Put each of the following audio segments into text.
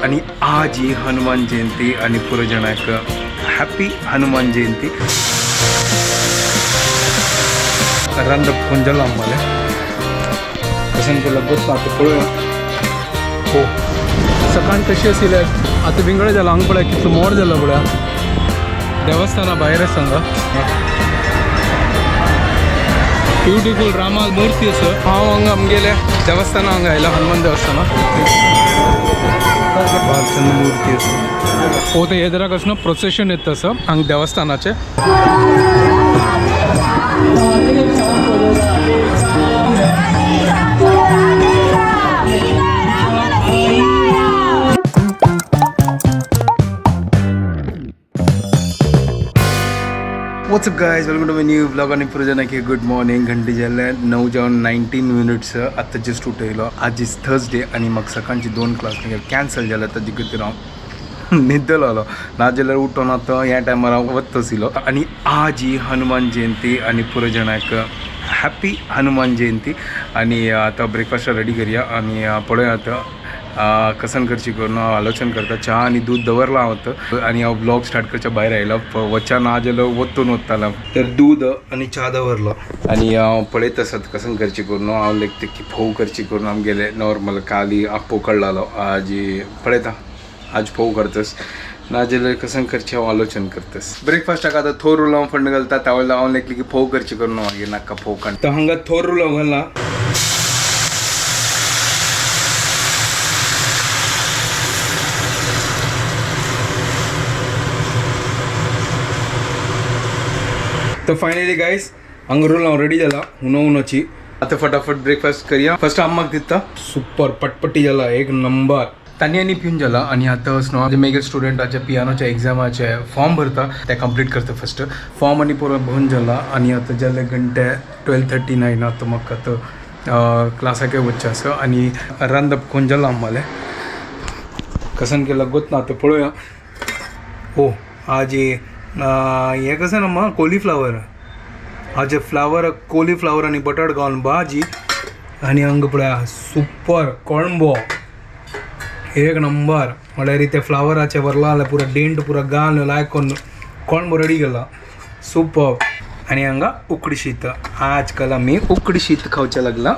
आणि आज ही हनुमान जयंती आणि पुरजनाक हॅपी हनुमान जयंती. रांदप कोण जाला आम्हाला कसन केलं बस आता पळोवया. हो सकाळ कशी असेल आता विंगड जाला हांगा पळय कितलो मोड जाला पळया देवस्थाना भायर आसा हांगा. ब्युटिफूल रामा मूर्ती आसा. हांव हांगा आमगेले देवस्थाना हांगा आयला हनुमान देवस्थाना भालचंद्र मूर्ती आसा. हो ते येदराक आसना प्रोसेशन येता आसा हांगा देवस्थानाचें. What's up guys, welcome to my new blog आणि पुरजना की गुड मॉर्निंग. घंटे जाल्ले 9 जावन 19 मिनिट्स. आत्तां जस्ट उठयलो. आज is Thursday आणि म्हाका सकाळची 2 क्लास कॅन्सल जाल्या ताजे खातीर हांव न्हिदलो आलो. नाजाल्यार उठोन आतां ह्या टायमार हांव वतशिलो. आणि आज ही हनुमान जयंती आणि पुरजणाक हॅपी हनुमान जयंती. आणि आतां ब्रेकफास्ट रेडी करया आणि पळोवया आतां कसन करची करून हांव आलोचन करता. च्या आनी दूध दवरलां हांव आतां आनी हांव ब्लॉग स्टार्ट करच्या भायर आयला. वच्चा ना जाल्यार वतून वताला. तर दूध आनी च्या दवरलो आनी हांव पळयत आसात कसन करची करून. हांव लेगता की फोव करची करून. आमगेले नॉर्मल काली आप्पो काडलालो आजी पळयता आज फोव करतस नाजाल्यार कसन करचें हांव आलोचन करतस. ब्रेकफास्टाक आतां थोर रुलाव फंड घालता. तावळ हांव लेखली की फोव करची करून मागीर नाका फोव काड. तर हांगा थोर रुलाव घालला. तर फायनली गायस हांगा रोल हांव रेडी जाला हुनो हुनोची. आतां फटाफट ब्रेकफास्ट करया. फर्स्ट आम्माक दिता. सुपर पटपटी जाला एक नंबर. तांणी आनी पिवन जाला. आनी आतां न्हू मेगेल स्टुडंटाचे पियानोच्या एग्जामाचे फॉर्म भरता ते कंप्लीट करता फर्स्ट फॉर्म आनी पुरो भरून जाला. आनी आतां जाले घंटे 12:39. आतां म्हाका आतां क्लासाकय वचचें आसा. आनी रांदप कोण जाला आम्हाले कसन केला गोत ना आतां पळोवया. हो आज हें कसं ना मा कोलीफ्लावर. आज फ्लावर कोलीफ्लावर आनी बटाट घालून भाजी. आनी हांगा पळया सुपर कोळंबो एक नंबर. म्हळ्यार ते फ्लावराचे वरला जाल्यार पुरो डेंट पुरो घालून लायक करून कोळंबो रेडी केला सुपर. आनी हांगा उकडी शीत. आजकाल आमी उकडी शीत खावचें लागला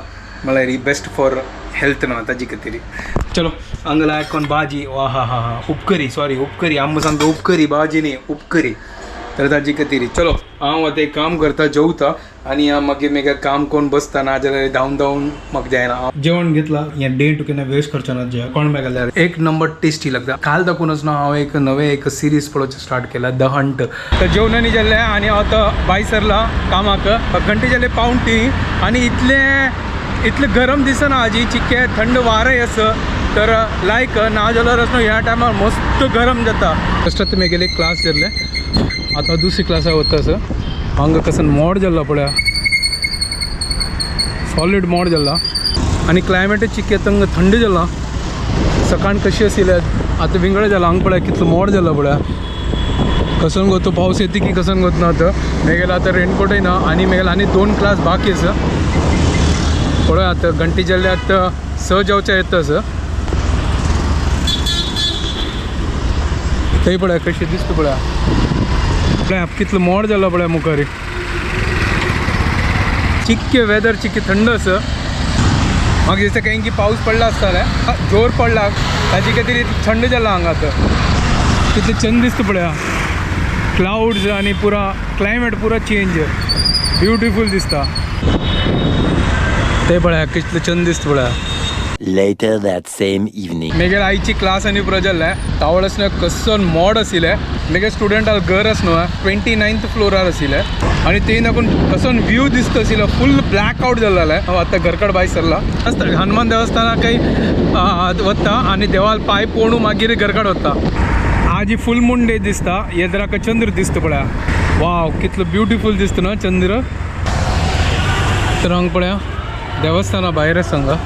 म्हळ्यार ही बेस्ट फॉर हेल्थ न्हू ताजे खातीर. चलो हांगा लायक करून भाजी. वा हा हा हा उपकरी सॉरी उपकरी आमकां सांगता उपकरी भाजी न्ही उपकरी. तर ताजी खातीर चलो हांव आतां एक काम करता जेवता आनी हांव मागीर मागीर काम करून बसता नाजाल्यार धांवन धांवन म्हाका जायना. हांव जेवण घेतला हें डेंट केन्ना वेस्ट करचो ना. जेवण कोण घाल्यार एक नंबर टेस्टी लागता. काल दाखोवनच ना हांव एक नवें एक सिरीज पळोवचें स्टार्ट केला the hunt. तर जेवणांनी जाल्लें आनी हांव आतां भायर सरला कामाक. घंटे जाले 2:45 आनी इतलें इतलें गरम दिसना आजी चिक्के थंड वारय आसा. तर लायक ना जाल्यार न्हू ह्या टायमार मस्त गरम जाता. फर्स्ट आतां मेगेले क्लास जाल्ले आतां दुसरी क्लासाक वता आसा. हांगा कसन मोड जाल्लो पळया सॉलीड मोड जाला. आनी क्लायमेटय चिक्के थंग थंड जाला. सकाळ कशी आशिल्ले आतां विंगड जाला. हांगा पळया कितलो मोड जाला पळया. कसन गोतो पावस येता की कसन गोत ना. आतां मेगेलो आतां रेनकोटय ना आनी मेगेलो आनी 2 क्लास बाकी आसा. पळय आतां घंटे जाल्ले आतां 6 जावचे येता आसा. थंय पळया कशें दिसता पळया पळया कितलो मोड जाला पळया मुखार. चिक्के वेदर चिक्के थंड आसा. म्हाका दिसता खंय की पावस पडला आसतले जोर पडला ताजे खातीर थंड जाला हांगा. आतां कितलें चंद दिसता पळया क्लाउड्स आनी पुरा क्लायमेट पुरा चेंज ब्युटिफूल दिसता. ते पळया कितलें चंद दिसता पळया. Later that same evening. मेगेल आयची क्लास आनी पुरो जाल्लें तावळ आसना कसन मोड आशिल्लें. मेगे स्टुडंटाक घर आसा न्हू 29th फ्लोरार आशिल्लें आनी ते नाकून कसन व्यू दिसता आशिल्लो फूल ब्लॅक आउट जाल्लें. हांव आतां घरकड भायर सरला हनुमान देवस्थानाकय वता आनी देवाल पांय पोणू मागीर घरकड वता. आज ही फूल मून डे दिसता. येदराक चंद्र दिसता पळया. वाव कितलो ब्युटिफूल दिसता न्हू चंद्र. तर हांगा पळया देवस्थाना भायर आसा हांगा.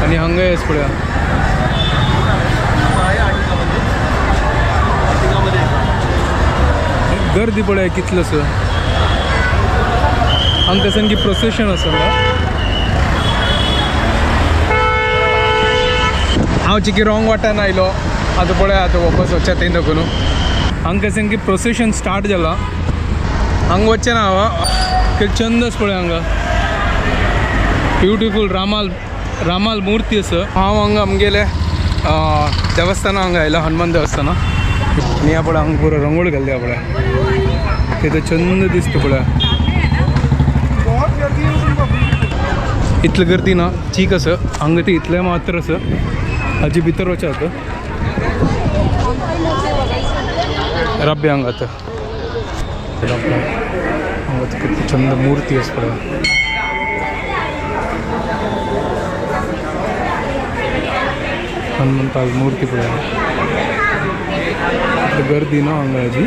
आनी हांगा येस पळया गर्दी पळया कितलो. हांगा कसन की प्रोसेशन आसा. हांव चिकी रॉंग वाट्यान आयलो. आतां पळय आतां वापस वचच्या थंय दाखोवन. हांगा कसन की प्रोसेशन स्टार्ट जाला. हांगा वचचें ना हांव. कितें चंदस पळय हांगा ब्युटिफूल रामाल रामाल मूर्ती आसा. हांव हांगा आमगेले देवस्थाना हांगा आयला, हनुमान देवस्थाना. आनी ह्या पळय हांगा पुरो रंगोळी घाल्ली आहा पळय, कितें चंद दिसता पळय. इतली गर्दी ना, चीक आसा हांगा, ती इतलें मात्र आसा. हाजी भितर वचचें आतां रब्बे हांगा आतां हांगा कितली चंद मूर्ती आसा पळय. हनुमंताल मूर्ती पळय. इतली गर्दी ना हांगा हाजी.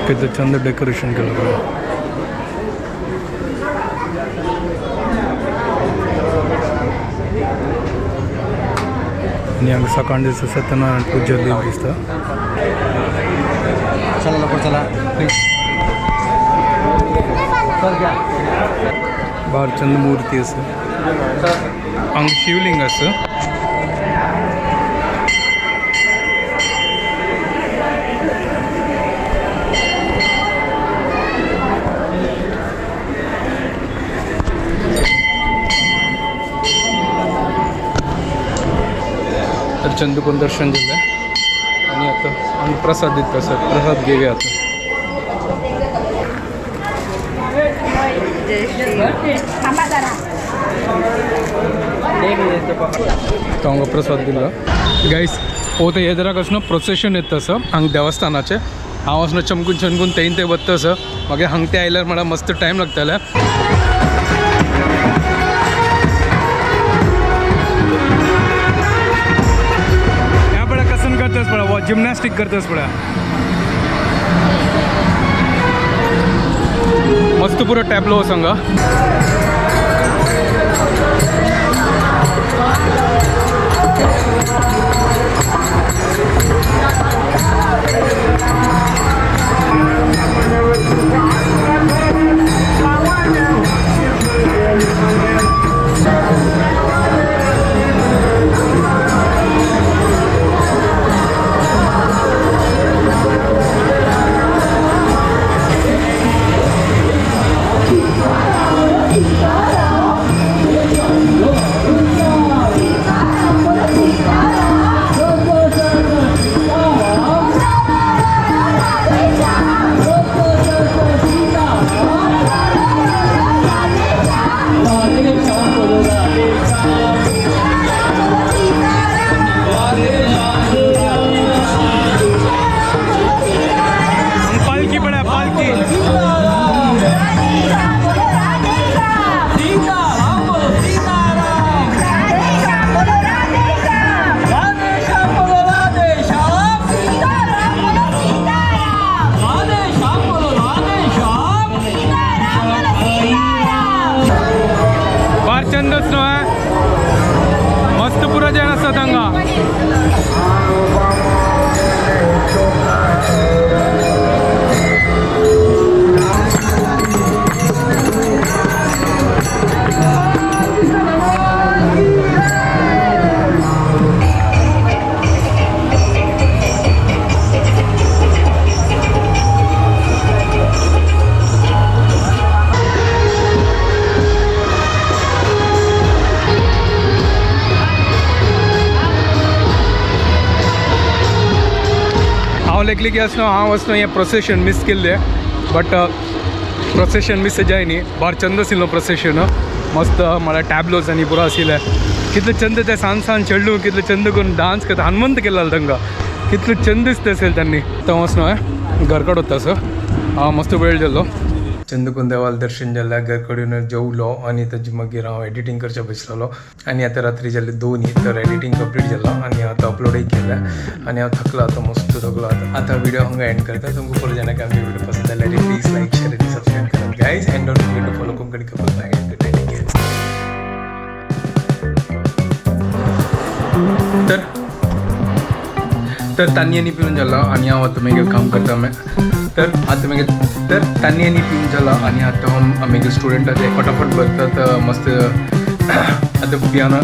कितलें चंद डेकोरेशन केलां पळय. आनी हांगा सकाळ दिसा सत्यनारायण पुजा बी दिसता. चला लवकर चला. बार चंद मूर्ती आसा. हांगा शिवलिंग आसा. तर चंदूकून दर्शन दिलें आनी आतां हांगा प्रसाद दिता सर, प्रसाद घेवया आतां. तो हांगा प्रसाद दिलो गायस. ओ ते येदराक आसनो प्रोसेशन येता आसा हांगा देवस्थानाचें. हांव आसनो चमकून चमकून तें ते वता आसा. मागीर हांगा ते आयल्यार म्हळ्यार मस्त टायम लागतले. ह्या पळय कसन करतास पळय, जिमनॅस्टीक करतास पळय. मस्त पुरो टॅबलो आसा हांगा. पालखी पळय, पालखी. फार चंदच न्हय, मस्त पुरो जेण आसा तांगा. हांव लेखली की आसलो हांव आसलो हें प्रोसेशन मिस केल्लें, बट प्रोसेशन मिस जाय न्ही. बार चंद आशिल्लो प्रोसेशन, मस्त म्हळ्यार टॅबलोज आनी पुरो आशिल्लें. कितले चंद ते सान सान चेडूं कितले चंद करून डांस करता. हनुमंत केल्लो तांकां, कितले चंद दिसता असेल त्यांनी. तो वचनो घर कडेन वता सर. हांव मस्त वेळ जाल्लो. चंदकुंद देवाल दर्शन जालें, घर कडेन जेवलो आनी ताजे मागीर हांव एडिटींग करचें बसलेलो. आनी आतां रात्री जाल्ले 2 तर एडिटींग कंप्लीट जालां आनी आतां अपलोडूय केलें आनी हांव थकलो आतां, मस्त थकलो आतां. आतां व्हिडिओ हांगा एंड करता. तुमकां परत जेन्ना आमचे व्हिडिओ पसंत जाल्यार प्लीज लायक, शेअर आनी सबस्क्रायब करात guys, and don't forget to follow Konkani couple. Bye, good night. तर तर तान्यांनी पिवन जाला आनी हांव आतां मागीर काम करता. तर आतां मागीर तर तान्यांनी पिवन जाला आनी आतां हांव मागीर स्टुडंटाचे फटाफट भरतात मस्त. आतां पियानो.